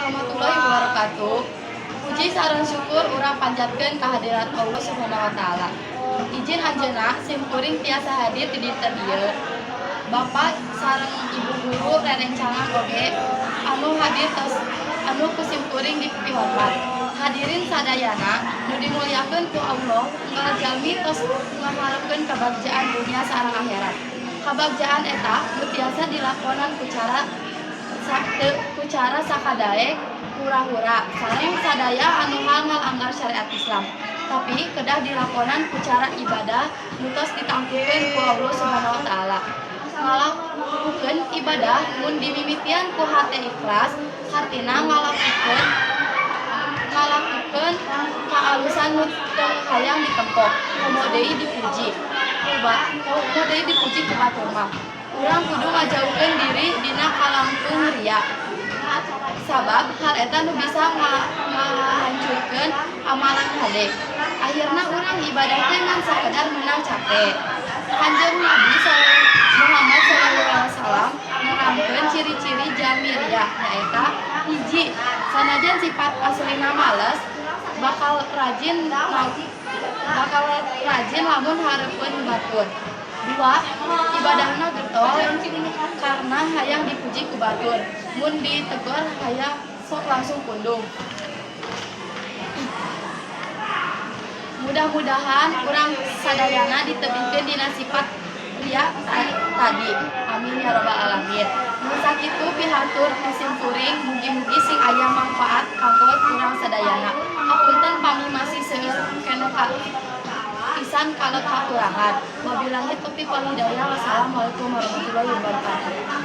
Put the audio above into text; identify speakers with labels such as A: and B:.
A: Warahmatullahi wabarakatuh. Puji sareng syukur urang panjatkeun kehadirat Allah Subhanahu wa Taala. Izin anjeunna simkuring tiasa hadir di dinten ieu. Bapak sareng ibu guru, rerencangan oge anu hadir tos anu ku simkuring dipihormat. Hadirin sadayana nu dimuliakeun ku Allah, unggal jalmi tos ngaharepkeun kabagjaan dunia sareng akhirat. Kabagjaan eta nu tiasa dilakonan ku cara sakadaek, hura-hura sareng sadaya anu hal ngalanggar syariat Islam. Tapi kedah dilakonan ku cara ibadah nu tos ditangtukeun ku Allah Subhanahu wa Taala. Ngalakukeun ibadah mun dimimitian ku hate ikhlas, hartina ngalakukeun ngalakukeun kaalusan nu teu hayang ditempo, komo deui dipuji. Komo deui dipuji ku batur mah. Urang kudu ngajauhkeun diri dina kalangkung ria. Sabab hal eta nu bisa ngahancurkeun amalan hade. Akhirna urang ibadah teh ngan sakedar meunang cape. Kanjeng Nabi Muhammad sallallahu alaihi wasallam nerangkeun ciri-ciri jalmi ria, nyaeta: hiji, sanajan sifat aslina males, bakal rajin lamun hareupeun batur. Dua, ibadahna getol karena hayang dipuji ku batur. Mun ditegor hayang sok langsung pundung. Mudah-mudahan urang sadayana ditebihkeun dina sifat ria tadi. Amin ya robbal alamin. Nu sakitu pihatur ti simkuring, mugi-mugi sing aya mangfaat kanggo urang sadayana. Hapunten pami masih seueur keneh ka pisan kalau kakurangan. Wabillahi taufiq wal hidayah. Wassalamualaikum warahmatullahi wabarakatuh.